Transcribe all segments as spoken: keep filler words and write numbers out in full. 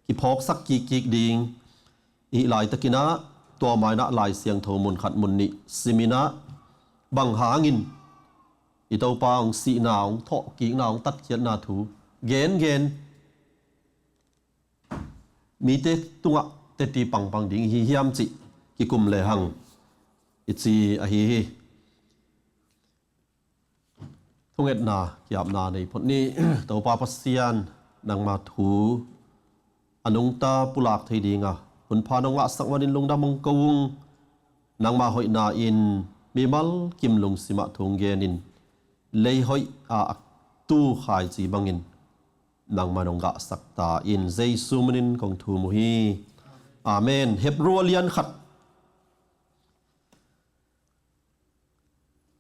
kiphawksak kikkik ding i hih laitakinah tua mainah Lai Siangtho mun khat mun nih siminah bang hangin i Topa hong sihna, hong thawhkikna, hong tatkhiatna thu gengen mite tungah teti pangpang ding hi hiam cih kikum lehang i ci ahi hi. Thungetna kiapna nei phot ni. Topa Pasian, nangma thu a nungta pulak thei dinga hunpha nong ngahsak manin lungdam hong ko ung. Nangma hoihna in mimal kim lungsimah thu hong genin lei hoih a tu khaici bangin nangma nong gahsak ta in Jesu minin kong thum uh hi. Amen. Hebru a lian khat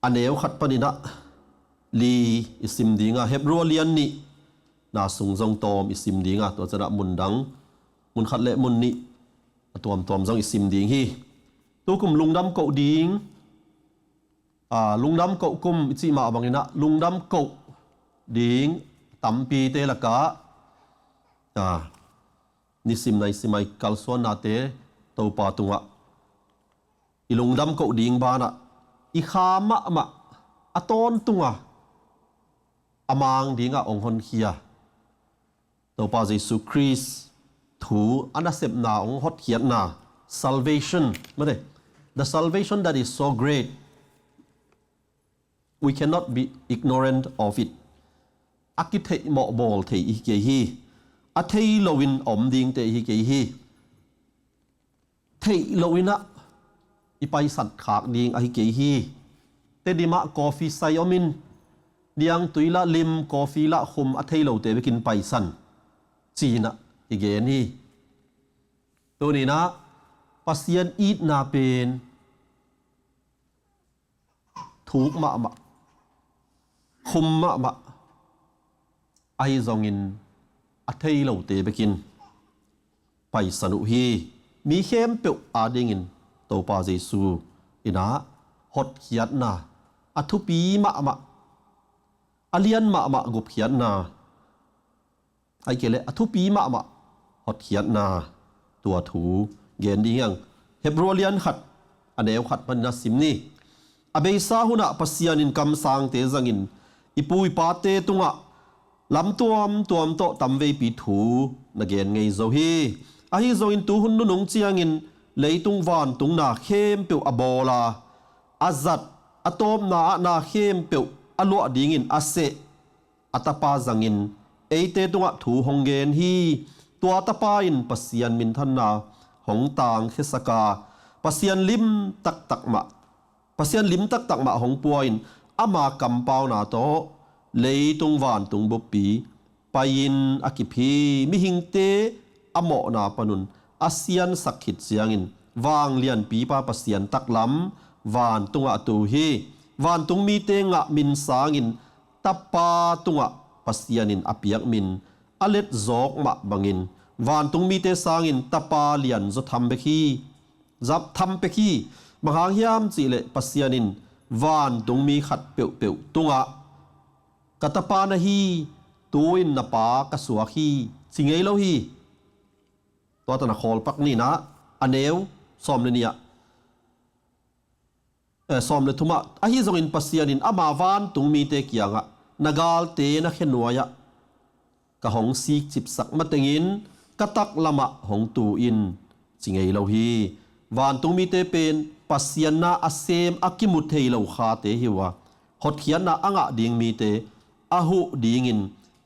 a neu khat paninah li i sim dinga, Hebru a lian nih na sung zong tawm i sim dinga, tua cianah mundang, mun khat le mun nih a tuamtuam zong i sim ding hi. Tukum lungdam koh ding, a, lungdam koh kum i cih mah banginah lungdam koh ding tampite lakah, a, nisim naisim a i kalsuannate Topa tungah i lungdam koh ding banah i kha mahmah a tawntunga a mang dingah hong honkhia Topa Jesu Khrist thu a nasepna hong hotkhiatna, salvation, mate, the salvation that is so great, we cannot be ignorant of it. A kitheihmawh bawl thei i hi kei hi. A thei loin a om dingte i hi kei hi. Theih loinah i paisan khak ding ahi kei hi. Tedim ah coffee sai omin, niangtui lah lim, coffee lah khum a thei lote bekin paisan cinah i gen hi. Tuninah Pasian itna pen thuk mahmah, khum mahmah, ahi zongin a thei lote bekin paisan uh hi. Mi khempeuh adingin Topa Jesu inah hotkhiatna a thupi mahmah, a lian mahmah gupkhiatna, ahih kei leh a thupi mahmah hotkhiatna, tua thu gen ding hiang. Hebru a lian khat a neu khat panin a sim ni. A beisa hunah Pasian in kamsangte zangin i pu i pate tungah lam tuamtuam tawh tamveipi thu na gen ngei zo hi. Ahi zongin tuhun nunung ciangin leitung vantung na khempeuh a bawl a, a zat, a tawpna ah na khempeuh a luah dingin a seh a Tapa zangin eite tungah thu hong gen hi. Tua Tapa in Pasian minthanna hong tangkhiasak a, Pasian lim taktak mah, Pasian lim taktak mah hong pua-in ama kampauna tawh leitung vantung buppi pai-in a kip hi. Mihingte a mawhna panun a siansak khit ciangin vanglianpipa Pasian taklam vantungah a tu hi. Vantung mite ngah min sangin Tapa tungah Pasian in a piak min a letzawk mah bangin vantung mite sangin Tapa lianzaw tham bek hi. Zat tham bek hi. Bang hang hiam cihleh Pasian in vantung mi khat peuhpeuh tungah ka Tapa na hi, tu-in na Pa ka suak hi, ci ngei lo hi. Tua tan a khawl pak ninah a neu sawm le nih ah, eh, sawm le thumah, ahi zongin Pasian in ama vantung mite kiangah na galte na khe nuai-ah ka hong sikcipsak matengin ka taklamah hong tu in, ci ngei lo hi. Vantung mite pen Pasian na a sem a kimu thei lo khate hi uh a, hotkhiatna a ngah ding mite a huh dingin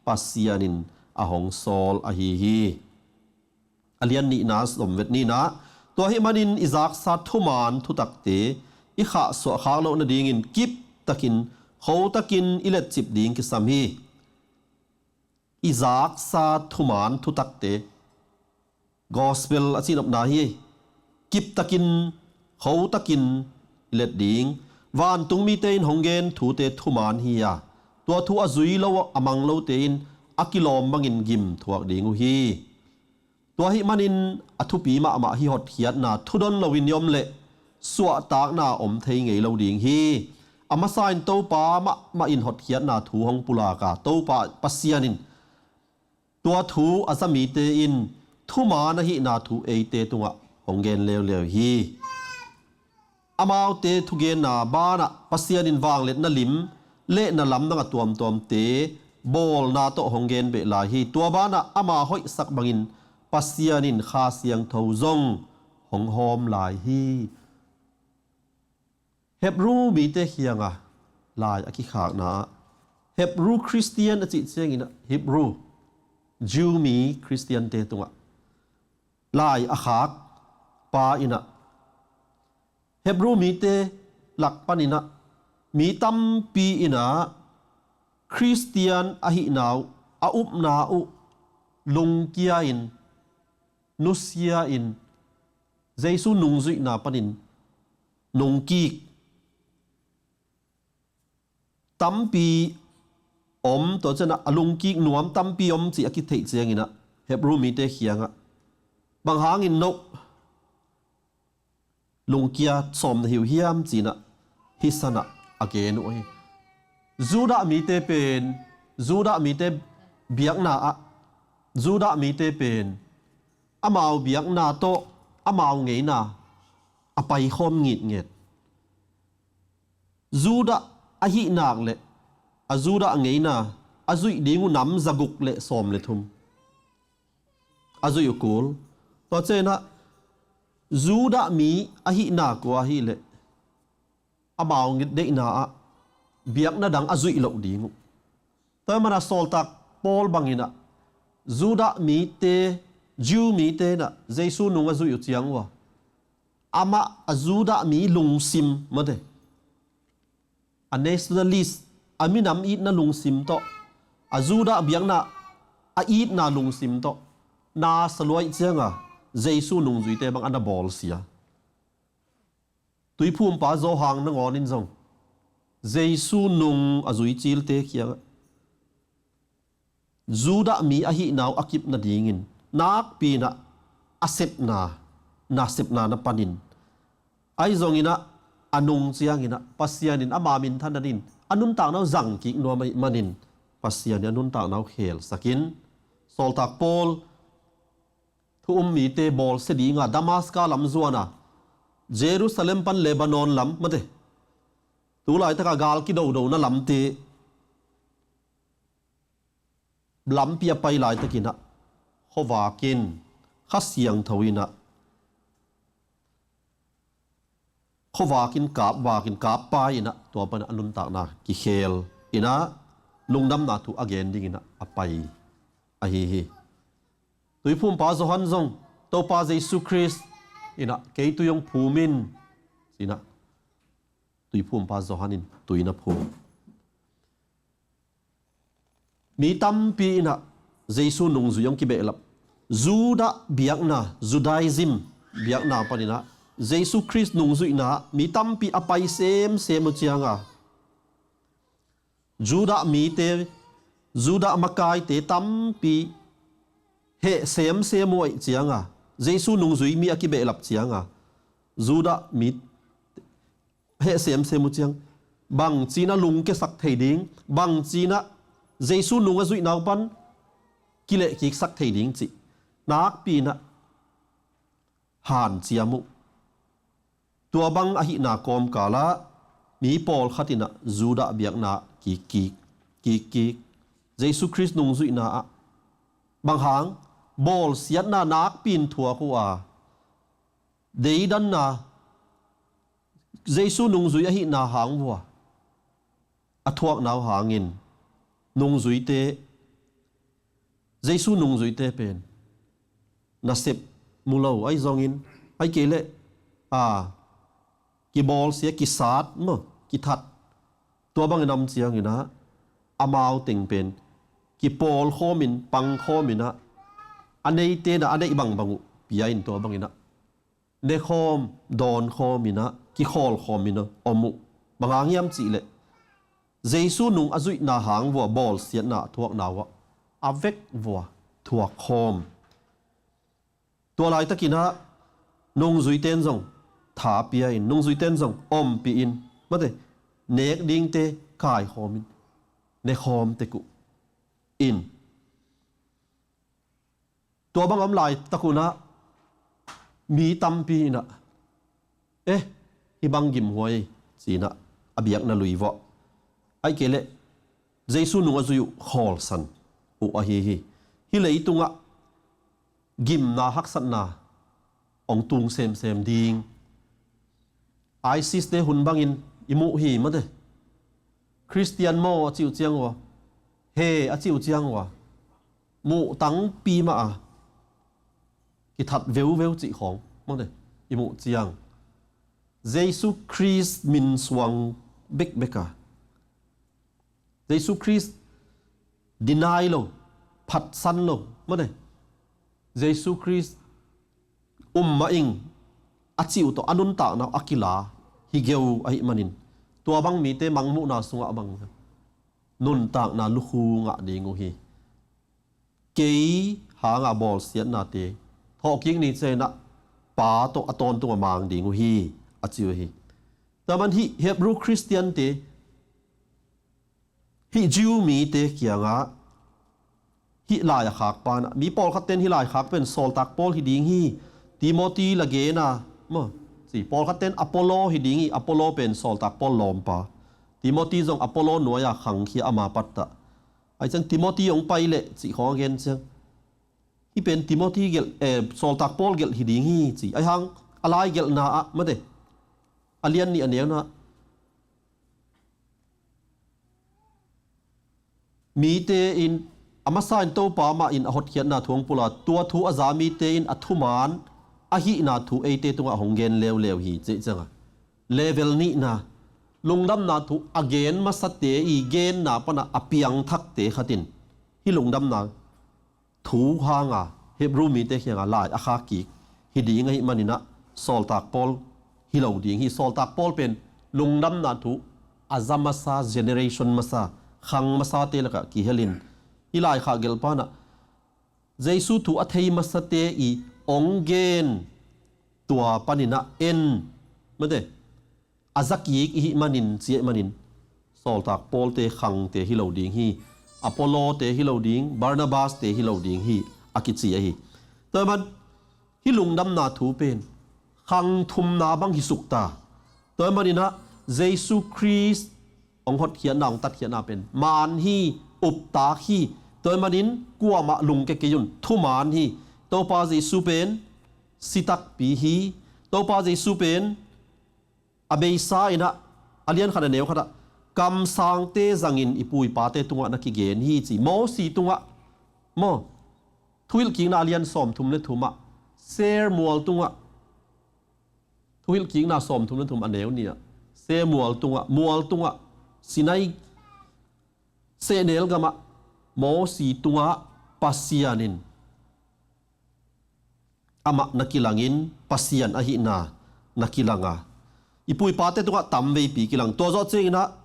Pasian in a hong sawl ahi hi. A lian nihna sawm vet ninah, tua ahih manin i zaksa thuman thutakte i khahsuah khak loh nadingin kiptakin khotakin i letcip ding kisam hi. I zaksa thuman thutakte, gospel a cihnopna hi. Kiptakin khotakin i let ding. Vantung mite in hong gen thute thuman hi a, tua thu a zui lo a mang lote in a kilawm bangin gim thuak ding uh hi. Tua ahih manin a thupi mahmah hi hotkhiatna, thudon loin i om leh suahtakna om thei ngei lo ding hi. A masa in Topa mahmah in hotkhiatna thu hong pulak a, Topa Pasian in tua thu a za mite in thuman ahihna thu eite tungah hong gen leuleu hi. Amaute thugenna banah Pasian in vangliatna lim le na lamdang a tuamtuamte bawlna tawh hong gen beh lai hi. Tua banah ama hoihsak bangin Pasian in Kha Siangtho zong hong hawm lai hi. Hebru mite kiangah lai a kikhakna ah, Hebru Khristian a cih ciangin ah, Hebru, Jew mi Khristiante tungah lai a khak pa in ah, Hebru mite lak panin ah, mi tampi in ah Khristian ahihna uh, a upna uh lungkia-in, nusia-in, Jesu nungzuihna panin nungkik tampi om, tua ciangin ah a lungkik nuam tampi om cih a kitheih ciangin ah, Hebru mite kiangah, bang hangin no lungkia sawm na hi uh hiam ci-in ah, hih san ah a gen uh hi. Judah mite pen, Judah mite biakna ah, Judah mite pen amau biakna tawh amau ngeina a paikhawm ngitnget. Judah ahih nak leh a Judah ngeina a zuih ding uh nam zaguk le sawm le thum a zuih uh kul. Tua ciangin ah Judah mi ahih nak uh ahih leh amau deihna ah biakna dang a zuih loh ding uh. Tua ahih manin ah sawltak Paul bangin ah Judah mite, Jew mite in ah Jesu nung a zuih uh ciang uh a, amah a Judah mi lungsim, mate, a nationalist, a minam itna lungsim tawh, a Judah biakna a itna lungsim tawh na sa lua ahih ciangin ah Jesu nungzuite bang a na bawlsia. Tuiphumpa Johan nangawn in zong Jesu nung a zui cilte kiangah Judah mi ahihna uh a kip nadingin nakpi-in ah a sepna, na sepna na panin, ahi zongin ah a nung ciangin ah Pasian in ama minthan nadingin a nuntakna uh zangkik nuam ahih manin Pasian in a nuntakna uh khelsak in, sawltak Paul thu um mite bawlsia dingin ah Damaska lam zuan a, Jerusalem pan Lebanon lam, mate, tu laitak a gal kidodona lamte lampi a pai laitakin ah khuavak in, Kha Siangtho in ah khuavak in kap, vak in kap pai-in ah tua panin ah a nuntakna kikhel in ah lungdamna thu a gen dingin ah a pai ahi hi. Tuiphumpa Johan zong Topa Jesu Khrist in ah kei tui hong phum in ci-in ah Tuiphumpa Johan in tui na phum. Mi tampi in ah Jesu nungzui hong kibehlap. Judah biakna, Judaism biakna panin ah Jesu Khrist nungzuihna ah mi tampi a pai semsem uh ciangin ah Judah mite, Judah makaite tampi heh semsem uh ahih ciangin ah, Jesu nungzui mi a kibehlap ciangin ah, Judah mi heh semsem uh ciang, bangci-in ah lungkiasak thei ding, bangci-in ah Jesu nung a zuihna uh pan kilehkiksak thei ding cih nakpi-in ah hanciam uh. Tua bang ahihna kawmkal ah mi pawlkhat in ah Judah biakna ah kikkik, kikkik, Jesu Khrist nungzuihna ah bang hang bawlsiatna nakpi-in thuak uh a, deidanna, Jesu nungzui ahihna hang vua a thuakna uh hangin nungzuite, Jesu nungzuite pen nasep mu lo, ahi zongin, ahih kei leh, a, kibawlsia, kisat maw, kithat, tua bangin a om ciangin ah amau teng pen kipawlkhawm in, pangkhawm in ah, a neite in ah a neih bangbang uh pia in, tua bangin ah nekhawm, dawnkhawm in ah, kikhawlkhawm in ah om uh. Bang hang hiam cih leh Jesu nung a zuihna hang vua bawlsiatna a thuakna uh ah a vek vua thuakkhawm. Tua laitakin ah nungzuite in zong tha pia in, nungzuite in zong ompih in, mate, nek dingte kaikhawm in, nekhawm tek uh in. Tua bang a om laitak unah mi tampi inah, eh, hih bang gimhuai ci-inah a biakna lui vuah, ahih kei leh Jesu nung a zui uh khawlsan uh ahi hi. Hih leitungah gimna haksatna hong tung semsem ding. ISIS te hun bangin i muh hi mate. Khristian maw a cih uh ciang uh a, he a cih uh ciang uh a, muh tangpi mah a kithat veuveu cih khawng mate i muh ciang, Jesu Khrist min suang bekbek a, Jesu Khrist deny lo, phatsan lo mate, Jesu Khrist um mah ing a cih uh tawh a nuntakna uh a kila hi geu ahih manin, tua bang mite mangmuhna sungah bang nuntakna lukhu ngah ding uh hi. Kei hanga bawlsiatnate thawhkik ni cianginah Pa tawh a tawntungah mang ding uh hi, a ci uh hi. Tua man hih Hebrew Khristiante, hih Jew mite kiangah hih lai a khak panah, mi pawlkhatten hih lai khak pen sawltak Paul hi ding hi, Timothy la gen a maw ci, pawlkhatten Apollo hi ding hi, Apollo pen sawltak Paul lawmpa, Timothy zong Apollo nuai-a khangkhia ama pattah. Ahi ciang Timothy hong pai leh cih khawng a gen ciang, hih pen Timothy gelh, eh, sawltak Paul gelh hi ding hi ci. Ahi hang a lai gelhna ah mate, a lian nih a neuna ah, mite in a masa in Topa mah in a hotkhiatna thu hong pulh a, tua thu a za mite in a thuman ahihna thu eite tungah hong gen leuleu hi cih cianga, level nihna, lungdamna thu a gen masate i genna panah a piangthakte khatin hih lungdamna thu hanga Hebrew mite kianga lai a khak kik hi ding ahih maninah sawltak Paul hi lo ding hi. Sawltak Paul pen lungdamna thu a za masa, generation masa, khang masate lakah kihelin, hih lai khak gelh panah Jesu thu a thei masate i hong gen tua paninah en mate, a za kik i hih manin, ci ahih manin, sawltak Paul-te khangte hi lo ding hi, Apollo-te hi lo ding, Barnabas-te hi lo ding hi, a kici ahi. Tua man hih lungdamna thu pen khang thumna bang hi sukta. Tua maninah Jesu Khrist hong hotkhiatna, hong tatkhiatna pen maan hi, uptak hi. Tua manin kuamah lungke kei un, thuman hi. Topa Jesu pen si takpi hi. Topa Jesu pen a beisa inah, a lian khat a neu khatah, kamsangte zangin i pu i pate tungah na kigen hi ci. Mosi tungah maw, Thuhilhkikna a lian sawmthum le thumah, Seir mual tungah, Thuhilhkikna sawmthum le thum a neu nih-ah, Seir mual tungah, mual tungah, Sinai sehnel gamah Mosi tungah Pasian in amah na kilangin Pasian ahihna na kilang a, i pu i pate tungah tamveipi kilang. Tua zawh cianginah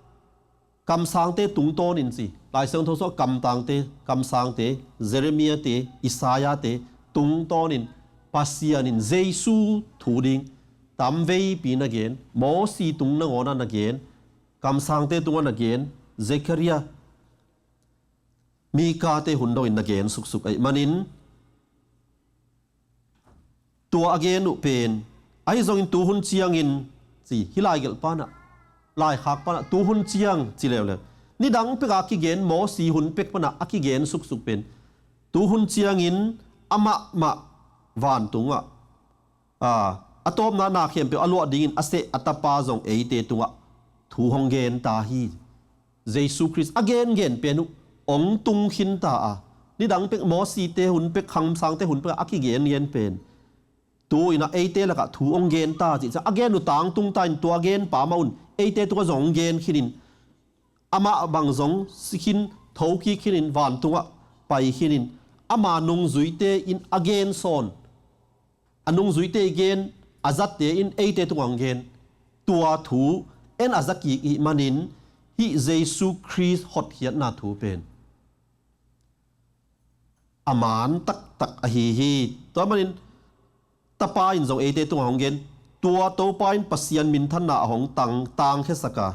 kamsangte tungtawnin ci, Lai Siangtho sungah kamtangte, kamsangte, Jeremiah-te, Isaiah-te tungtawnin Pasian in Jesu thu ding tamveipi na gen, Mosi tung nangawnah na gen, kamsangte tungah na gen, Zechariah, Mika-te hun dongin na gen suksuk ahih manin, tua a gen uh pen, ahi zongin tuhun ciangin ci, hih lai gelh panah, lai khak panah, tuhun ciang ci leuleu. Nidang peka kigen, Mosi hun pek panah a kigen suksuk pen, tuhun ciangin amahmah vantungah, a, a tawpna na khempeuh a luah dingin a seh a Tapa zong eite tungah thu hong gen ta hi. Jesu Khrist a gengen pen uh hong tung khinta a, nidang pek Mosite hun pek, kamsangte hun pek a kigengen pen, tu-inah eite lakah thu hong gen ta cih ciang a gen uh tangtung ta in, tua genpa mah un eite tungah zong hong gen khinin, amah bang zong si khin, thokik khinin, vantungah pai khinin, ama nungzuite in a gen sawn, a nungzuite i gen, a zatte in eite tungah hong gen, tua thu en a zakik ihih manin, hih Jesu Khrist hotkhiatna thu pen a maan taktak ahi hi. Tua manin Tapa in zong eite tungah hong gen, tua Topa in Pasian minthanna a hong tang, tangkhiasak a,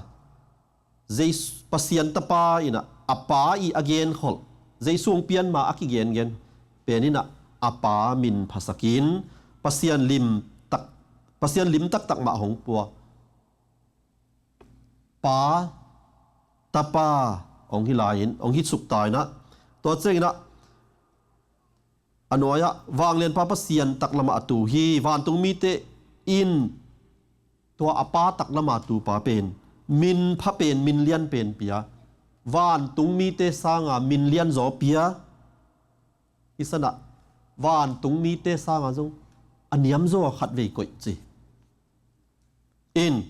Jesu, Pasian Tapa inah a Pa i a genkholh, Jesu hong pianma a kigengen pen inah a Pa min phasakin Pasian lim tak, Pasian lim taktak mah hong pua. Pa, Tapa hong hi lai-in, hong hi suk ta in ah, tua ciangin ah, a nuai-ah, vanglianpa Pasian taklamah a tu hi. Vantung mite in tua a Pa taklamah a tupa pen min pha pen, min lian pen pia, vantung mite sanga min lian zaw pia. Hi sanah vantung mite sanga zong a niam zaw a khatvei koih ci. In,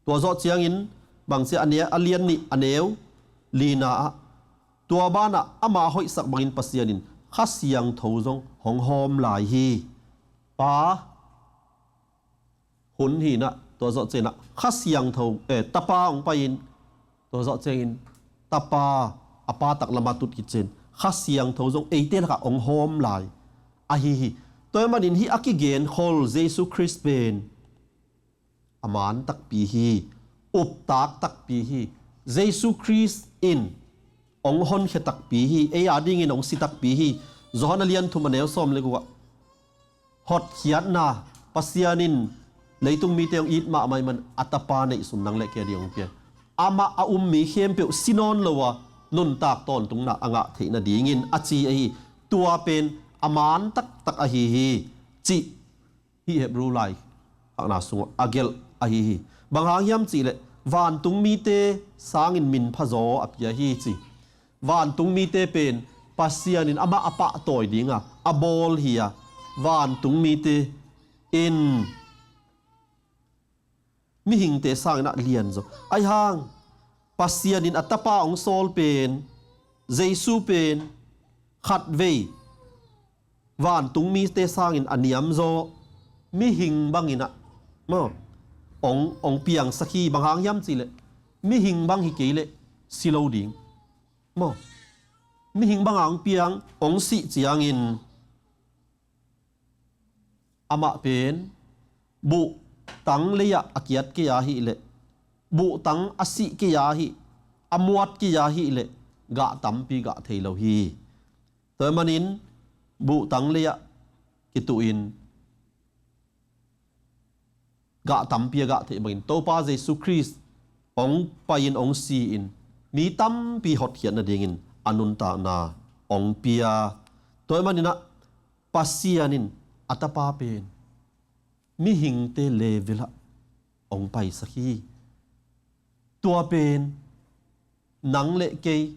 tua zawh ciangin bangci a nia, a lian nih a neu lina ah, tua banah ama hoihsak bangin Pasian in Kha Siangtho zong hong hawm lai hi. Pa hun hinah, tua zawh cianah Kha Siangtho, eh, Tapa hong pai-in, tua zawh ciangin Tapa, a Pa taklamah tut khit cian Kha Siangtho zong eite lakah hong hawm lai ahi hi. Tua ahih manin hih a kigenkhol Jesu Khrist pen a man takpi hi, uptak takpi hi. Jesu Khrist in hong honkhia takpi hi, ei adingin hong si takpi hi. Johan a lian thum a neu sawm le guk ah, hotkhiatna, Pasian in leitung mite hong it mahmah ahih man a Tapa neihsun nang le kei ading hong pia. Amah a um mi khempeuh si nawn lo a nuntak tawntungna a ngah theih nadingin a ci ahi. Tua pen a man taktak ahi hi, cih hih Hebrew laikhakna sungah a gelh ahi hi. Bang hang hiam cihleh, vantung mite sangin min phazaw a pia hi ci. Vantung mite pen Pasian in amah a pahtawi dinga a bawl hi a, vantung mite in mihingte sangin ah lianzaw. Ahi hang Pasian in a Tapa hong sawl pen, Jesu pen, khatvei vantung mite sangin a niamzaw, mihing bangin ah, maw, hong, hong piangsak hi. Bang hang hiam cihleh, mihing bang hi kei leh si lo ding, maw. Mihing banga hong piang, hong sih ciangin amah pen buhtang lei-ah a kiat kei ahih leh, buhtang a sih kei ahih, a muat kei ahih leh gah tampi gah thei lo hi. Tua ahih manin buhtang lei-ah kituhin gah tampi a gah theih bangin Topa Jesu Khrist hong pai-in hong si-in mi tampi hotkhiat nadingin a nuntakna hong pia. Tua ahih manin ah Pasian in a Tapa pen mihingte level ah hong paisak hi. Tua pen nang le kei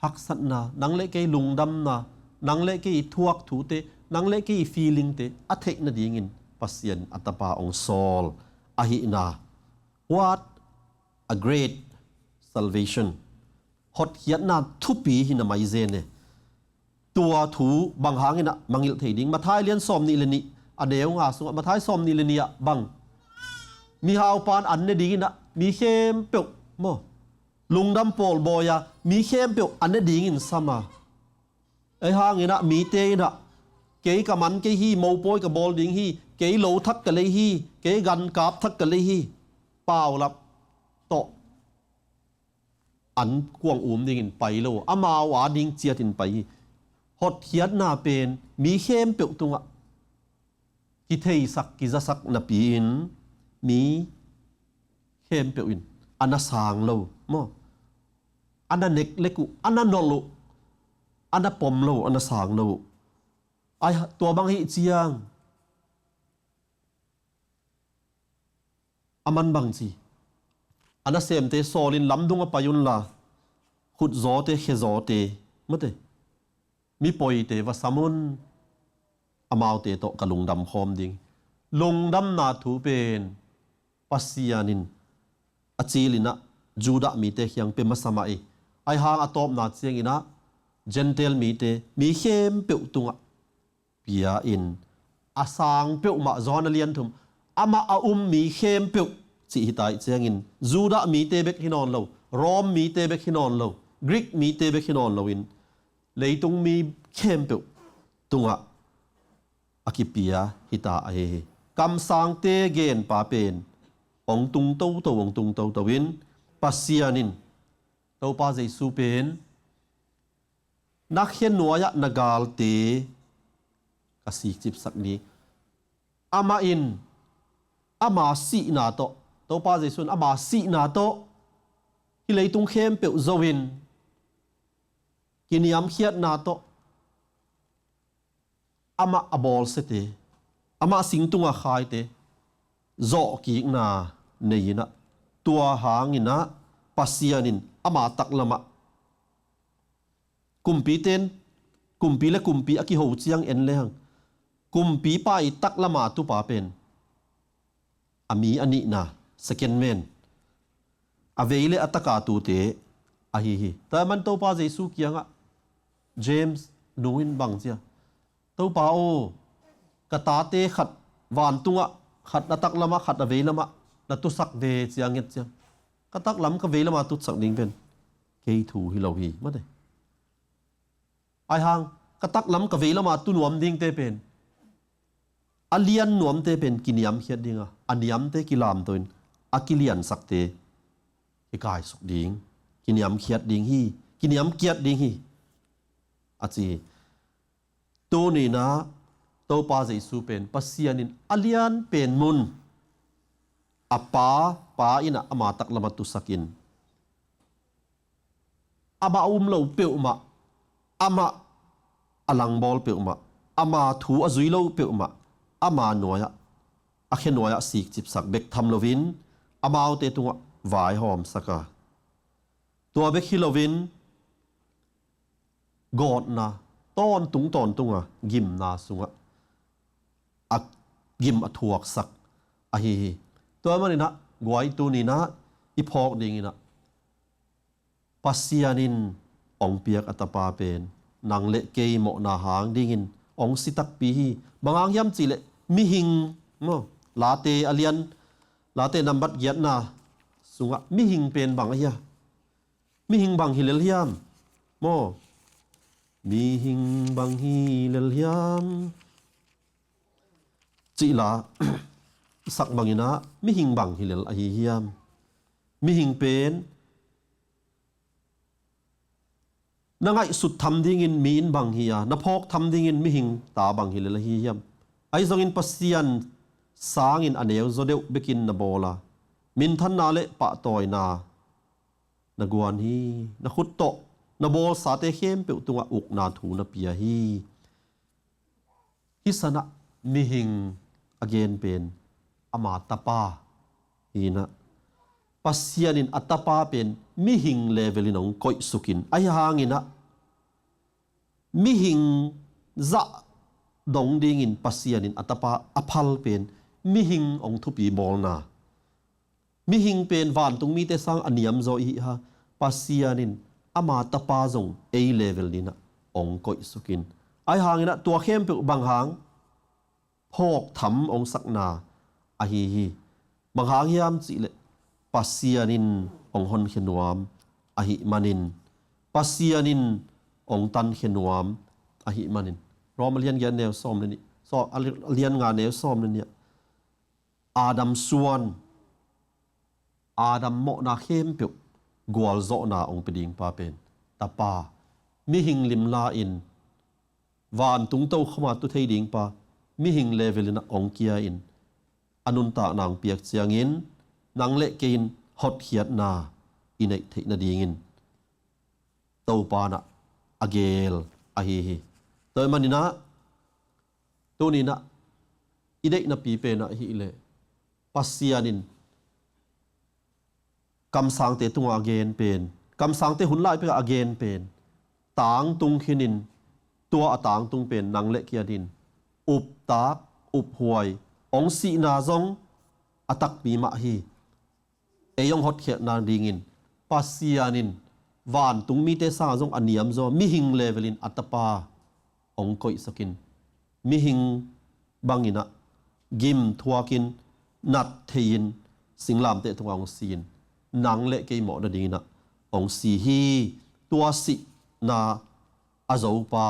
haksatna, nang le kei lungdamna, nang le kei i thuak thute, nang le kei i feelingte a theih nadingin Pasian a Tapa hong sawl ahihna. What a great salvation! Hotkhiatna thupi hi na maizen e. Tua thu bang hangin ah mangngilh thei ding? Matthai lian sawm nih le nih a neu nga sungah, Matthai sawm nih le nih ah bang, mihaupa in an ne dingin ah mi khempeuh, maw, lungdam pawlbawi-a mi khempeuh an ne dingin sam a, ahi hangin ah mite in ah kei ka man kei hi, mopawi ka bawl ding hi, kei lo thak ka lei hi, kei gankap thak ka lei hi, paulap tawh an kuang um dingin pai lo, amau ading ciatin pai hi. Hotkhiatna pen mi khempeuh tungah kitheisak, kizasak napi-in mi khempeuh in a na sang lo, maw, a na neglect uh, a na nolh uh, a na pom lo uh, a na sang lo uh. Ai, tua bang hih ciang a man bang ci, a nasemte sawlin lamdung a pai unla, khutzawte, khezawte, mate, mipawite va sam un, amaute tawh ka lungdam khawm ding. Lungdamna thu pen Pasian in a cilin ah Judah mite kiang pia masa mah hi. Ahi hang a tawpna ciangin ah Gentile mite, mi khempeuh tungah pia-in, a sang peuhmah, Johan a lian thum, amah a um mi khempeuh cih hi ta ih ciangin, Judah mite bek hi nawn lo, Rom mite bek hi nawn lo, Greek mite bek hi nawn loin, leitung mi khempeuh tungah a kipia hi ta ahi hi. Kamsangte genpa pen hong tung toto, hong tung toto in, Pasian in Topa Jesu pen na khia nuai-ah na galte ka sikcipsak ding. Amah in ama sihna tawh, Topa Jesuh in ama sihna tawh hih leitung khempeuh zo in, kiniamkhiatna tawh amah a bawlsiate, amah singtunga khaite zawhkikna nei in ah, tua hangin ah Pasian in ama taklamah, kumpite in, kumpi le kumpi a kiho ciang en lehang, kumpipa i taklama tupa pen a mi a nihna, second man, a vei le a taka tute ahi hi. Tua ahih man Topa Jesuh kiangah James nu in bang ci a, "Topa aw, ka tate khat vantungah, khat na taklamah, khat na veilamah na tusak ve," ci a nget ciang, ka taklam ka veilamah tutsak ding pen kei thu hi lo hi, mate. Ahi hang, ka taklam ka veilama tu nuam dingte pen, a lian nuamte pen kiniamkhiat ding a, a niamte kilamto in, a kiliansakte kikaisuk ding, kiniamkhiat ding hi, kiniamkiat ding hi, a ci hi. Tuni-in ah Topa Jesuh pen Pasian in a lian pen mun a Pa, Pa in ah ama taklamah tusak in, amah a um lo peuhmah, amah a langbawl peuhmah, ama thu a zui lo peuhmah, ama nuai-ah, a khe nuai-ah sikcipsak bek tham loin, amaute tungah vaihawmsak a, tua bek hi loin, gawtna tawntung tawntunga gimna sungah a gim a thuaksak ahi hi. Tua ahih manin ah, guai, tuni-in ah i phawk dingin ah, Pasian in hong piak a Tapa pen nang le kei mawhna hang dingin hong si takpi hi. Bang hang hiam cih leh, mihing, maw, Late a lian, Late nambat giatna sungah mihing pen bang ahi a, mihing bang hi lel hiam, maw, mihing bang hi lel hiam, cih la sak bangin ah, mihing bang hi lel ahi hiam? Mihing pen na ngaihsut tham dingin mi in bang hi a, na phawk tham dingin mihing ta bang hi lel ahi hiam? Ahi zongin Pasian sangin a neuzaw deuh bekin na bawl a, minthanna le pahtawina na guan hi. Na khut tawh na bawlsate khempeuh tungah ukna thu na pia hi. Hih sanah mihing a gen pen ama tapa hi-in ah, Pasian in a tapa pen mihing level in hong koihsuk in, ahi hangin ah mihing zah dong dingin Pasian in a tapa a phal pen mihing hong thupi bawlna, mihing pen vantung mite sang a niamzaw i hi a, Pasian in ama tapa zong ei level ni-in ah hong koihsuk in, ahi hangin ah tua khempeuh bang hang phawk tham hong sakna ahi hi. Bang hang hiam cih leh, Pasian in hong honkhia nuam ahih manin, Pasian in hong tankhia nuam ahih manin. Rom a lian giat neu sawm le nih, saw-, a li-, a lian nga neu sawm le nih ah, Adam suan, Adam mawhna khempeuh gualzawhna hong pia dingpa pen tapa, mihing limla in vantung tokhom a tu thei dingpa, mihing level in ah hong kia in, a nuntakna hong piak ciangin, nang le kei in hotkhiatna i neih theih nadingin Topa in ah a geel ahi hi. Tua ahih manin ah, tuni-in ah i deihna pi pen ahih leh, Pasian in kamsangte tungah a gen pen, kamsangte hun lai pekah a gen pen tangtung khinin, tua a tangtung pen nang le kei adingin uptak, uphuai, hong sihna zong a takpi mah hi. Ei hong hotkhiatna dingin Pasian in vantung mite sangah zong a niamzaw, mihing level in a tapa hong koihsak in, mihing bangin ah gim thuakin, nat thei-in, singlamteh tungah hong si-in, nang le kei mawhna dingin ah hong si hi. Tua sihna a zopa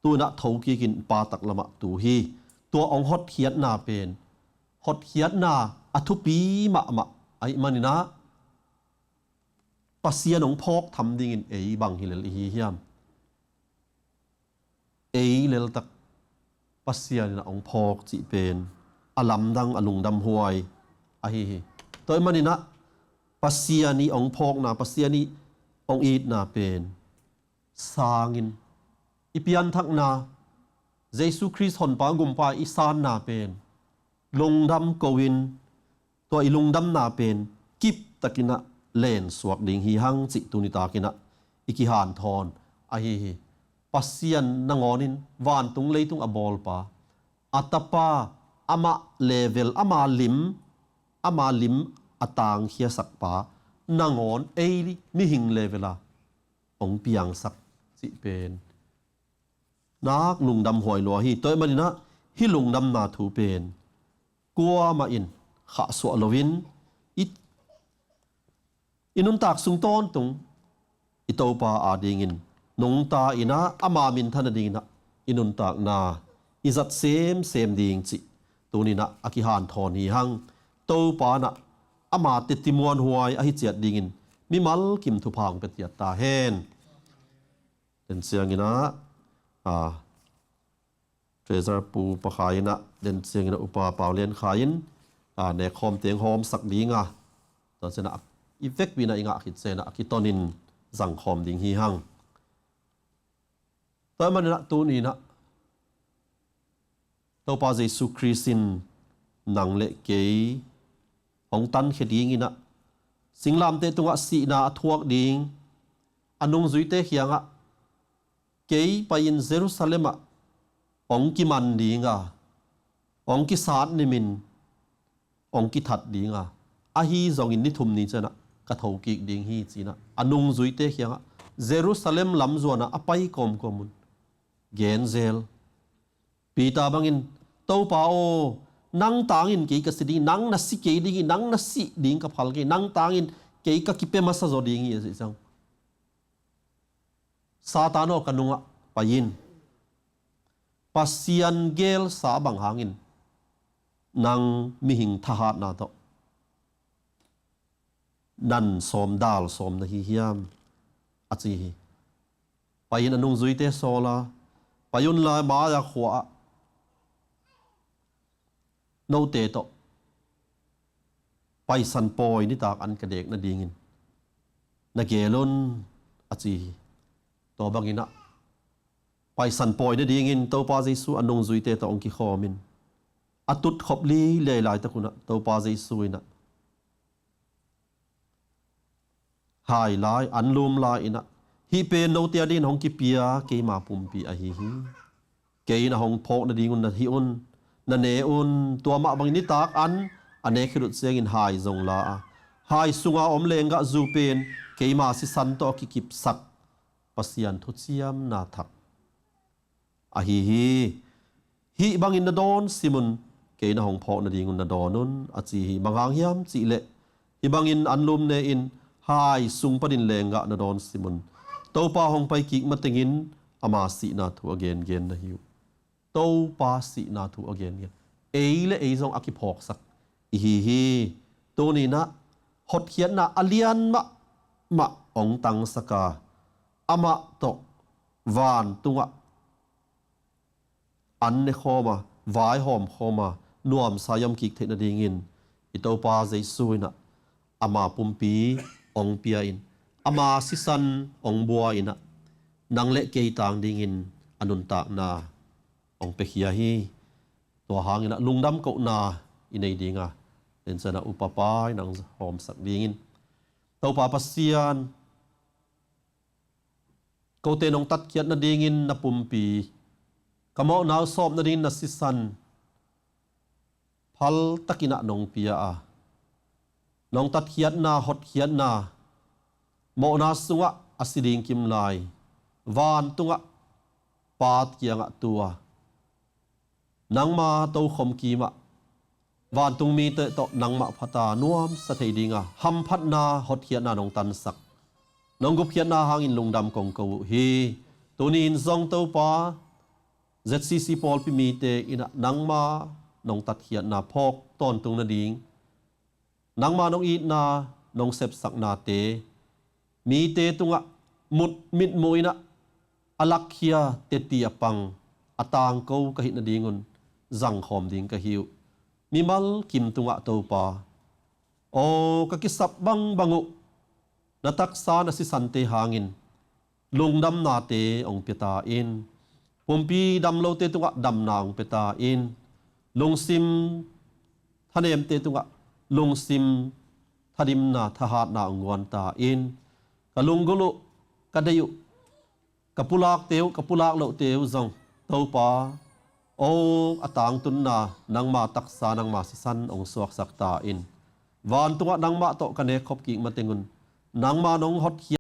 tu-in ah thokikin Pa taklamah tu hi. Tua hong hotkhiatna pen hotkhiatna a thupi mahmah ahih manin ah, Pasian hong phawk tham dingin ei bang hi lel i hi hiam? Ei leltak, Pasian in a hong phawk cih pen a lamdang, a lungdam huai ahi hi. Tua ahih manin ah Pasian i hong phawkna, Pasian i hong itna pen sangin, i pianthakna, Jesu Khrist Honpa Gumpa i sanna pen lungdam ko-in, tua i lungdamna pen kiptakin ah lensuak ding hi hang cih tuni takin ah i kihanthawn ahi hi. Pasian nangawn in vantung leitung a bawlpa, a tapa, amah level, ama lim, ama lim a tangkhiasakpa nangawn ei mihing level a hong piangsak cih pen nak lungdam huai lua hi. Tua ahih manin ah hih lungdamna thu pen kuamah in khahsuah loin i, i nuntak sung tawntung i Topa adingin nungta in ah ama minthan nadingin ah i nuntakna i zat semsem ding cih tuni-in ah a kihanthawn hi hang. Topa in ah ama teci muanhuai ahi ciat dingin mimal kim thupha hong pia ciat ta hen. Den ciangin ah, a, Treasurer Pu Pa Khai in ah, den ciangin ah Upa Pau Lian Khai in, a, nekkhawm teng hawmsak ding a, tua ciangin ah i vekpi in ah i ngah khit ciangin ah a kitonin zangkhawm ding hi hang. Tua ahih manin ah tuni-in ah Topa Jesu Khrist in nang le kei hong tankhia dingin ah, singlamteh tungah sihna a thuak ding, a nungzuite kiangah, kei pai-in Jerusalem ah hong kiman ding a, hong kisat nimin, hong kithat ding a, ahi zongin ni thum ni ciangin ah ka thokik ding hi ci-in ah a nungzuite kiangah Jerusalem lamzuan ah a pai kawmkawm un gen zel. Peter bangin, Topa aw, nang tangin kei ka si ding hi, nang na si kei ding hi, nang na si ding ka phal kei, nang tangin kei ka kipia masa zaw ding hi, a cih ciang, Satan aw, ka nungah pai in. Pasian geelsa bang hangin nang mihing thahatna tawh nan sawm, dal sawm na hi hiam, a ci hi. Pai-in a nungzuite sawl a, pai unla, mai-a khua-ah note tawh Paisan pawi nitak an ka dek nadingin na geel un, a ci hi. Tua bangin ah Paisan pawi nadingin Topa Jesu a nungzuite tawh hong kikhawmin a tutkhop lilei laitak un ah Topa Jesu in ah hai lai, anlum lai-in ah, hih pen note adingin hong kipia keima pumpi ahi hi. Kei in a hong phawk nadingun na hih un, na ne un. Tua mah bangin nitak an a nek khit uh ciangin hai zong la a, hai sunga om lenggah zu pen keima sisan tawh a kikipsak Pasian thuciamna thak ahi hi. Hih bangin na dawn sim un, kei na hong phawk nadingun na dawn un, a ci hi. Bang hang hiam cih leh, hih bangin anlum ne-in hai sung panin lenggah na dawn sim un. Topa hong pai kik matengin ama sihna thu a gengen na hi uh. Topa sihna thu a gengen, ei le ei zong a kiphawksak i hi hi. Tuni-in ah hotkhiatna a lian mahmah hong tangsak a, amah tawh vantungah an ne khawm a, vaihawm khawm a, nuamsa i om kik theih nadingin i Topa Jesu in ah ama pumpi hong pia-in, ama sisan hong bua-in ah nang le kei tang dingin a nuntakna hong piakhia hi. Tua hangin ah lungdam kohna i nei ding a, den ciang ah Upa Pai nang hawmsak dingin, Topa Pasian, kote nong tatkhiat nadingin na pumpi, ka mawhna uh sawp nadingin na sisan phaltakin ah nong pia a, nong tatkhiatna, hotkhiatna, mawhna sungah a si ding kimlai vantungah Pa kiangah tu a, nangma tokhom kimah vantung mite tawh nangmah phat a nuamsa thei dinga hamphatna, hotkhiatna nong tansak, nong gupkhiatna hangin lungdam kong ko uh hi. Tuni-in zong Topa, Z C C pawlpi mite in ah nangma nong tatkhiatna phawk tawntung nading, nangma nong itna, nong sepsaknate mite tungah mut, mitmuh in ah a lakkhia, teci a pang, a tangko ka hih nadingun zangkhawm ding ka hi uh. Mimal kim tungah Topa, aw ka kisap bangbang uh, na taksa na sisante hangin lungdamnate hong pia ta in. Pumpi damlote tungah damna hong pia ta in. Lungsim thanemte tungah lungsim thadimna, thahatna hong guan ta in. Ka lunggulh uh, ka deih uh, ka pulakte uh, ka pulak lohte uh zong Topa, aw a tangtunna nangma taksa, nangma sisan hong suaksak ta in. Vantungah nangmah tawh ka nekkhop kik matengun nangma nong hotkhiat